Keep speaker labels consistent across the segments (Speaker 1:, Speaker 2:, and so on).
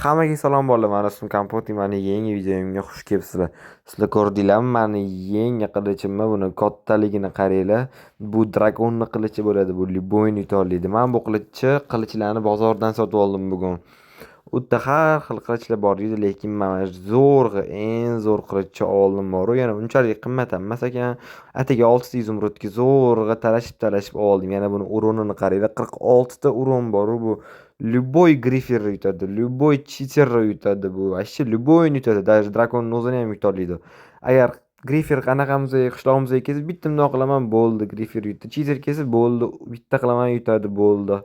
Speaker 1: Hammaga salom bolalar, mani ismim Kompot, mani yangi videomga xush kelibsizlar. Sizlar ko'rdinglarmi mani yangi qilichimni, buni kattaligini qaranglar. Bu dragonni qilichi bo'ladi, bu любойni yuta. Men bu qilichlarni bozordan sotib oldim bugun. U yerda har xil qilichlar bor edi, lekin men zo'rg'a, eng zo'r qilichni oldim bor-u, yana unchalik qimmat ham emas ekan. Atigi 6 ta izumrudga zo'rg'a talashib-talashib oldim. Yana buni uronini qaranglar, 46 ta uron bor-u bu. Любой griferni yutadi, любой chiterni yutadi bu. Вообще любойni yutadi, даже drakonni o'zini ham yuta oladi. Agar grifer qanaqamizga, qishlog'imizga kelsa, bitta bundoq qilaman, bo'ldi, grifer yutdi. Chiter kelsa, bo'ldi, bitta qilaman, yutadi, bo'ldi.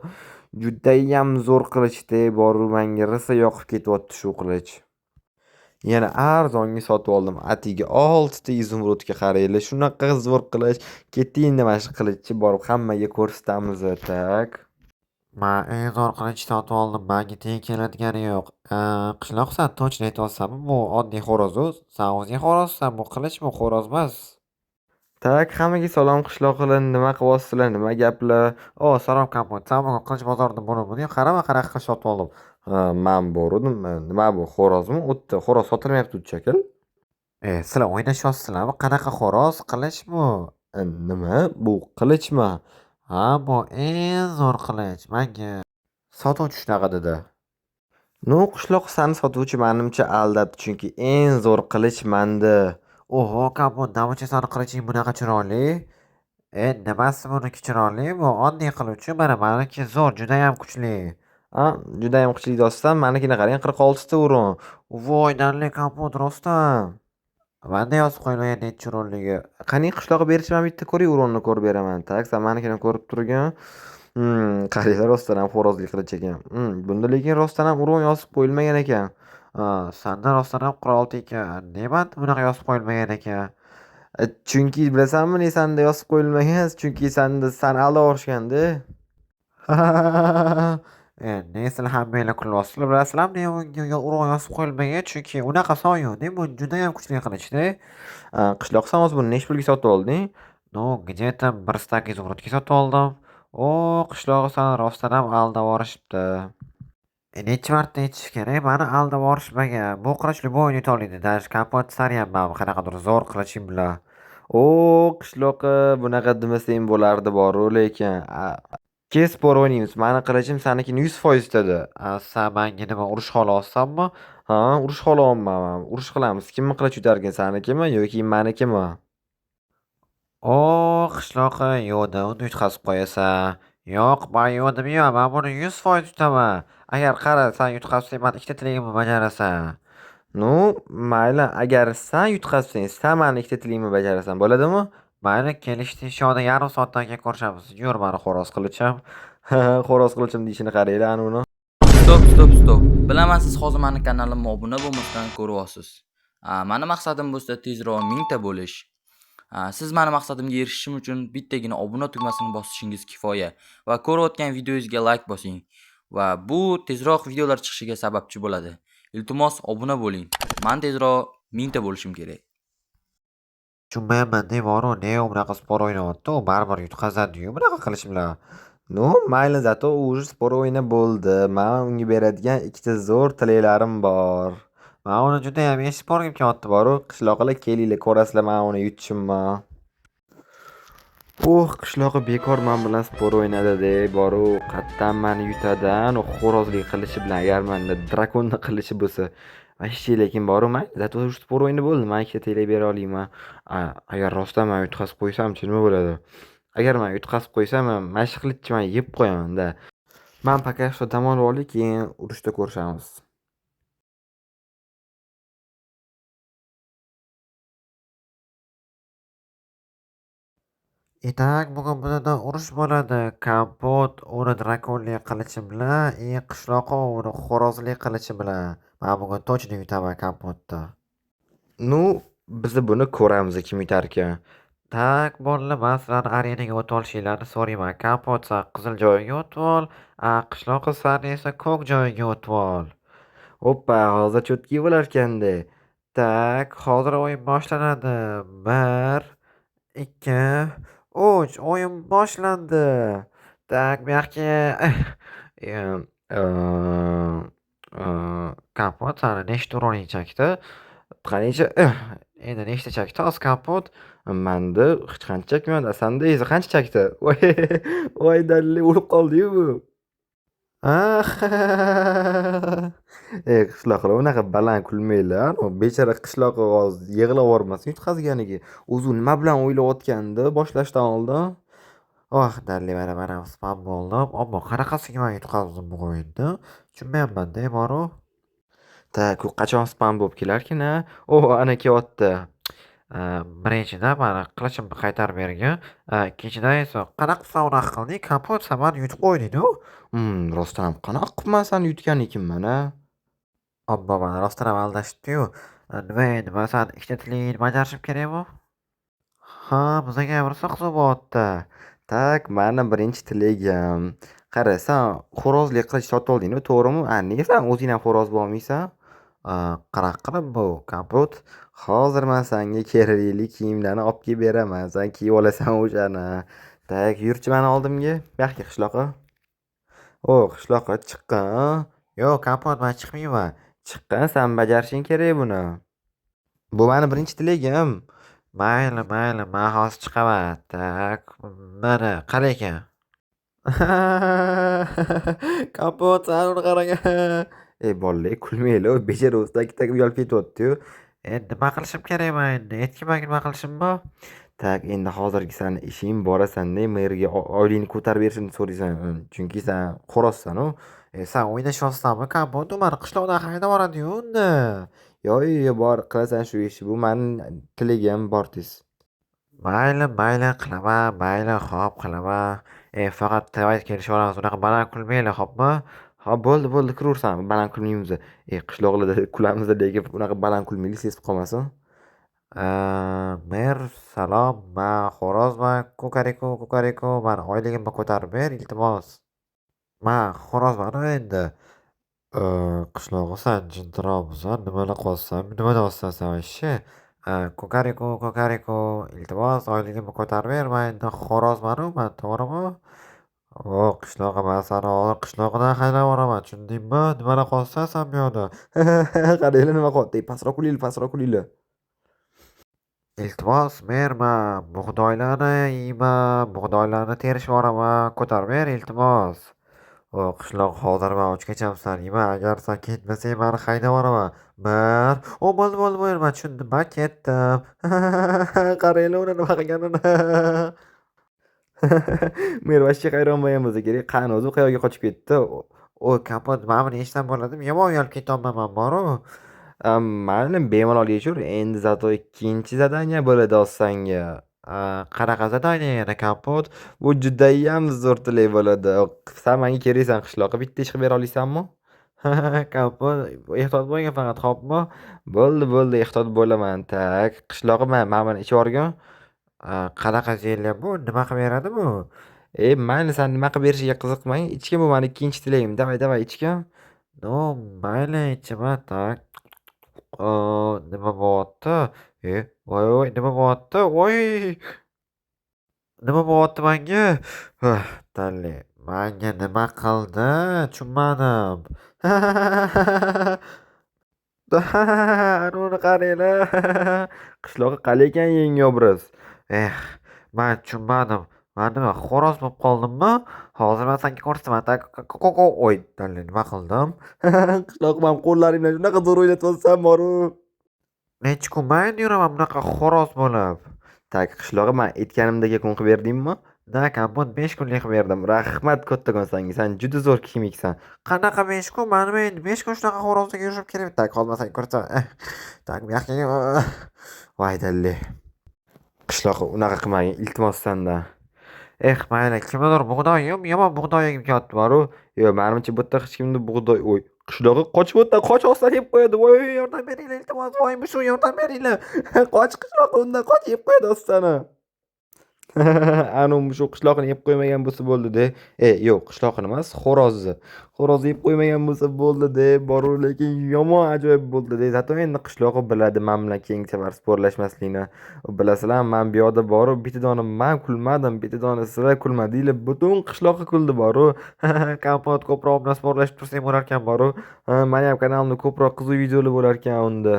Speaker 1: Judayam zo'r qilichda bor-u, menga rosa yoqib ketyapti shu qilich. Yana arzonga sotib oldim. Atigi 6 ta izumrudga qaranglar, shunaqa zo'r qilich. Ketdik endi mana shu qilichni borib hammaga ko'rsatamiz. Tak.
Speaker 2: Man eng zo'r qilich sotib oldim, manga teng keladigani yo'q. Qishloq, san точно aytyapsanmi, bu oddiy xo'roz-u? San o'zing xo'rozsan, bu qilich bu xo'roz emas.
Speaker 1: Tak, hammaga salom qishloqlar, nima qilyapsizlar, nima gaplar?
Speaker 2: O, salom Kompot, san bugun qilich bozorida bo'luvmiding? Qarama, qanaqa qilich sotib oldim.
Speaker 1: Ha, man boruvdim. Nima bu, xo'rozmi? U yerda xo'roz sotilmayapti shekil.
Speaker 2: Sizlar o'ynashyapsizlarmi? Qanaqa xo'roz, qilich bu?
Speaker 1: Nima? Bu qilichmi?
Speaker 2: Ha, bu eng zo'r qilich. Menga sotuvchi shunaqa dedi.
Speaker 1: Ну, qishloq, sani sotuvchi menimcha aldabdi, chunki eng zo'r qilich menda.
Speaker 2: Oho, Kompot, nima sani qiliching bunaqa chiroyli? Nimasi buniki chiroyli? Bu oddiy qilichu, mana meniki zo'r, judayam kuchli.
Speaker 1: A, judayam kuchli doston, manikini qarang, 46 ta uron.
Speaker 2: Voy, dalli Kompot, rostdan. Menda yozib qo'yilgan necha uronligi.
Speaker 1: Qani qishlog'i berishim ham bitta ko'ray, uronni ko'rib beraman. Tak, san manikini ko'rib turgin. Qaranglar, rostdan ham xo'rozli qilich ekan. Bunda lekin rostdan ham uron yozib qo'yilmagan ekan.
Speaker 2: Ha, sanda rostdan ham 46 ekan. Nima bunaqa yozib qo'yilmagan ekan?
Speaker 1: Chunki bilasanmi, ne sanda yozib qo'yilmagan? Chunki sanda sani aldab yuborishganda.
Speaker 2: Ne sizlar hammanglar kulyapsizlar, bilasizlarmi nega unga uron yozib qo'yilmagan? Chunki unaqa son yo'q-da, bu judayam kuchli qilichda.
Speaker 1: Qishloq, san o'zi buni nechi pulga sotib olding?
Speaker 2: Ну, где-то bir stak izumrudga sotib oldim. O, qishlog'i sani rostdan ham aldab yuborishibdi. Necha marta aytish kerak, mani aldab yuborishmagan. Bu qilich любойni yuta oladi. Даже Kompot sariyam man qanaqadir zo'r qiliching bilan.
Speaker 1: O, qishloqi, bunaqa demasang bo'lardi bor-u, lekin. Ke, spor o'ynaymiz. Mani qilichim sanikini 100% yutadi.
Speaker 2: San menga nima, urush xohlayapsanmi?
Speaker 1: Ha, urush xohlayapman man. Urush qilamiz. Kimni qilich yutarkin, sanikimi yoki manikimi?
Speaker 2: O, qishloqi, yo'qda, uni yutqazib qo'yasan. Yo'q, man yo'q demayman, man buni 100% yutaman. Agar qara, san yutqazsang, mani ikkita tilagimni bajarasan.
Speaker 1: Ну, mayli, agar san yutqazsang, san mani ikkita tilagimni bajarasan, bo'ladimi?
Speaker 2: Mayli, kelishdik, shu yoqda yarim soatdan keyin ko'rishamiz. Yur, mani xo'roz qilichim.
Speaker 1: Xo'roz qilichim deyishini qaranglar, ana uni.
Speaker 3: Stop, stop, stop. Bilaman, siz hozir mani kanalimga obuna bo'lmasdan ko'ryapsiz. Mani maqsadim bo'lsa tezroq 1000 ta bo'lish. Siz mani maqsadimga erishishim uchun bittagina obuna tugmasini bosishingiz kifoya va ko'rayotgan videongizga like bosing va bu tezroq videolar chiqishiga sababchi bo'ladi. Iltimos, obuna bo'ling. Men tezroq 1000 ta bo'lishim kerak.
Speaker 2: Tushunmayapman, devoru, nega u bunaqa spor o'ynayapti? U baribir yutqazadi-yu bunaqa qilish bilan.
Speaker 1: Ну, mayli, зато u уже spor o'ynab bo'ldi. Men unga beradigan ikkita zo'r tilaklarim bor.
Speaker 2: Man uni judayam eshitib borgim kelyapti.
Speaker 1: Boru, qishloqlar, kelinglar, ko'rasizlar men uni yutishimni. Oh, qishlog'i bekor men bilan spor o'ynadi-de, boru, qattan meni yutadi, anu xo'rozlik qilishi bilan, agar menda drakonni qilishi bo'lsa. Вообще, lekin boru, mayli, зато уже spor o'yini bo'ldi. Men ikkita tilak bera olaman. Agar rostdan men yutqazib qo'ysamchi, nima bo'ladi? Agar men yutqazib qo'ysam, mana shu qilichni men yeb qo'yaman-da. Men пока что dam olib olay, keyin urushda ko'rishamiz.
Speaker 2: Итак, bugun bizada urush bo'ladi. Kompot uni drakonli qilichi bilan, и qishloqi uni xo'rozli qilichi bilan. Men bugun точно yutaman Kompotni.
Speaker 1: Ну, biz buni ko'ramiz kim yutarkan.
Speaker 2: Так, bolalar, men sizlarni arenaga o'tib olishinglarni so'rayman. Kompot, san qizil joyiga o'tib ol, qishloqi, san esa ko'k joyiga o'tib ol.
Speaker 1: Hoppa, hozir cho'tki bo'larkan-da.
Speaker 2: Так, hozir o'yin boshlanadi. 1, 2, 3, o'yin boshlandi. Так, bu yoqqa Kompot, sani nechta уровень chakdi?
Speaker 1: Qancha?
Speaker 2: Endi nechta chakdi hozir, Kompot?
Speaker 1: Manda hech qancha chakmadi. Sanda esa qancha chakdi? Voy, voy, dalli o'lib qoldi-yu bu. Ey, qishloqlar, unaqa baland kulmanglar. Bechora qishloqi hozir yig'lab yubormasin yutqazganiga. O'zi nima bilan o'ylayotgandi boshlashdan oldin?
Speaker 2: Oh, dalli, mana man ham spam bo'ldim. Ammo qanaqasiga man yutqazdim bu o'yinni? Tushunmayapman-da, boru.
Speaker 1: Так, u qachon spam bo'lib kelarkin, a? O, ana kelyapti.
Speaker 2: Birinchidan, mani qilichimni qaytarib bergin. Ikkinchidan esa qanaqa qilib san unaqa qilding? Kompot, san mani yutib qo'yding-u.
Speaker 1: Rostdan ham qanaqa qilibman sani yutgan ekanman, a?
Speaker 2: Obbo, mani rostdan ham aldashibdi-yu. Nima endi, man sani ikkita tilingni bajarishim kerakmi? Ha, bizaga ham rosa qiziq bo'lyapti.
Speaker 1: Так, mani birinchi tilagim. Qara, san xo'rozli qilich sotib olding-ku, to'g'rimi? A, nega san o'zing ham xo'roz bo'lolmaysan?
Speaker 2: Qanaqa qilib bu, Kompot?
Speaker 1: Hozir man sanga kerakli kiyimlarni olib kelib beraman. San kiyib olasan o'shani. Так, yurchi mani oldimga. Buyoqqa, qishloqqa. O, qishloqqa chiqqin.
Speaker 2: Yo'q, Kompot, man chiqmayman.
Speaker 1: Chiqqin, san bajarishing kerak buni. Bu mani birinchi tilagim.
Speaker 2: Mayli, mayli, man hozir chiqaman. Так, mana, qalay ekan? Kompot, san uni qarang.
Speaker 1: Ey bolalar, kulmanglar, u bechora o'zi tagi uyalib ketyapti-yu.
Speaker 2: Endi nima qilishim kerak man endi? Aytgin manga nima qilishimni?
Speaker 1: Так, endi hozirgi sani ishing borasan-da merga oyligini ko'tarib berishini so'raysan, chunki san xo'rozsan-u.
Speaker 2: E, san o'ynashyapsanmi, Kompot? U mani qishloqdan haydab yuboradi-yu unda.
Speaker 1: Yo'q, yo'q, bor, qilasan shu ishni. Bu mani tilagim, bor tez.
Speaker 2: Mayli, mayli, qilaman, mayli, xo'p, qilaman. E, faqat давайте kelishib olamiz, unaqa baland kulmanglar, xo'pmi?
Speaker 1: Hop, bo'ldi, bo'ldi, kiraversan, baland kulmaymiz. Ey, qishloqlarda kulamiz, lekin unaqa baland kulmaylik, sezib qolmasin.
Speaker 2: Mer, salom, man xo'rozman, kukariko, kukariko, mani oyligimni ko'tarib ber, iltimos. Man xo'rozman-u endi. Qishlog'i san jindiroqmisan, nimalar qilyapsan, nima deyapsan san вообще? Kukariko, kukariko, iltimos, oyligimni ko'tarib ber, man endi xo'rozman-u man, to'g'rimi? O, qishlog'i, man sani hozir qishlog'idan haydab yuboraman, tushundingmi? Nimalar qilyapsan san bu yoqda?
Speaker 1: Qaranglar, nima qilyapti. Ey, pastroq kulinglar, pastroq kulinglar.
Speaker 2: Iltimos, mer, man bug'doylarni yeyman, bug'doylarni terishib yuboraman, ko'tarib ber, iltimos. O, qishloq, hozir man ochgachasan, yema, agar san ketmasang mani haydab yuboraman. Bir, o, bo'ldi, bo'ldi, bo'ldi, man tushundim, man ketdim.
Speaker 1: Qaranglar uni nima qilganini. Mer вообще hayron bo'lgan bo'lsa kerak. Qani o'zi qayoqqa qochib ketdi?
Speaker 2: O, Kompot, mana buni yechsam bo'ladimi? Yomon uyalib ketyapman man boru.
Speaker 1: Mayli, bemalol yechaver. Endi зато ikkinchi задание bo'ladi hozir sanga.
Speaker 2: Qanaqa задание yana, Kompot?
Speaker 1: Bu judayam zo'r tilak bo'ladi. San menga keraksan, qishloqqa bitta ish qilib bera olasanmi?
Speaker 2: Kompot, ehtiyot bo'lgin faqat, xo'pmi?
Speaker 1: Bo'ldi, bo'ldi, ehtiyot bo'laman. Так, qishlog'i mana buni ichib yuborgin.
Speaker 2: Qanaqa зелье bu? Nima qilib beradi bu?
Speaker 1: Ey, mayli, san nima qilib berishiga qiziqmang. Ichgin, bu mani ikkinchi tilagim. Давай, давай, ichgin.
Speaker 2: Ну, mayli, ichaman. Так. Nima bo'lyapti? E, voy, voy, nima bo'lyapti? Voy! Nima bo'lyapti manga? Dalli, manga nima qildi? Tushunmadim.
Speaker 1: Ana uni qaranglar. Qishlog'i qalay ekan yangi obraz.
Speaker 2: Eh, man tushunmadim. Man nima, xo'roz bo'lib qoldimmi? Hozir man senga ko'rsataman. Так, oy, dalli, nima qildim?
Speaker 1: Qishloq, man qo'llaring bilan shunaqa zo'r o'ynatyapsan boru.
Speaker 2: Necha kun man endi yuraman bunaqa xo'roz bo'lib?
Speaker 1: Так, qishlog'i, man aytganimdek kun qilib berdingmi?
Speaker 2: Да, Kompot, 5 kunlik qilib berdim.
Speaker 1: Rahmat kattakon sanga. San juda zo'r ximiksan.
Speaker 2: Qanaqa 5 kun? Man nima endi 5 kun shunaqa xo'rozdek yurishim kerak? Так, hozir man senga ko'rsataman. Так, bu yoqqa.
Speaker 1: Voy dalli. Qishloq, unaqa qilmagin, iltimos sendan.
Speaker 2: Eh, mayli, kimnidir bug'doy yomon bug'doy yegim kelyapti boru.
Speaker 1: Yo'q, manimcha bu yerda hech kimni bug'doy. Voy, qishlog'i, qoch bu yerdan, qoch, oslar yeb qo'yadi. Voy,
Speaker 2: yordam beringlar, iltimos, voy, mushu, yordam beringlar.
Speaker 1: Qoch, qishloq, undan qoch, yeb qo'yadi seni. Anu shu qishloqni yeb qo'ymagan bo'lsa bo'ldi-da. E, yo'q, qishloqni emas, xo'rozni. Xo'rozni yeb qo'ymagan bo'lsa bo'ldi-da, boru, lekin yomon ajoyib bo'ldi-da. Зато endi qishlog'i biladi man bilan keyingi safar спор lashmaslikni. Bilasizlar, man bu yoqda borib bitta dona man kulmadim, bitta dona sizlar kulmadinglar, butun qishloqi kuldi boru. Kompot, ko'proq bilan спор lashib tursang bo'larkan boru. Ha, mani ham kanalimda ko'proq qiziq videolar bo'larkan unda.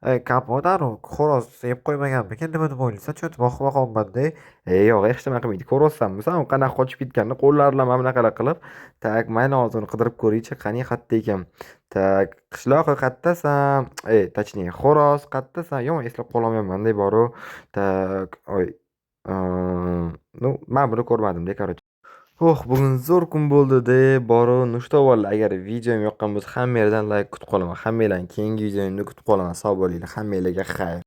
Speaker 2: Ey, Kompot, anavi xo'roz yeb qo'ymaganmikin? Nima deb o'ylaysan? Чё-то vohima qolmadi.
Speaker 1: E, yo'q, hech nima qilmaydi. Ko'ryapsanmi sen, u qanaqa qochib ketganini qo'llari bilan mana bunaqalar qilib. Так, mayli, hozir uni qidirib ko'raychi, qani qayerda ekan. Так, qishlog'i, qayerdasan? E, точнее, xo'roz, qayerdasan? Yomon eslab qololmayapman-da boru. Так, oy. Ну, man buni ko'rmadim-da, короче. Oh, bugun zo'r kun bo'ldi-da, boru. Ну что, bolalar, agar videom yoqqan bo'lsa, hammanglardan layk kutib qolaman. Hammanglarni keyingi videomda kutib qolaman. Sog' bo'linglar. Hammanglarga xayr.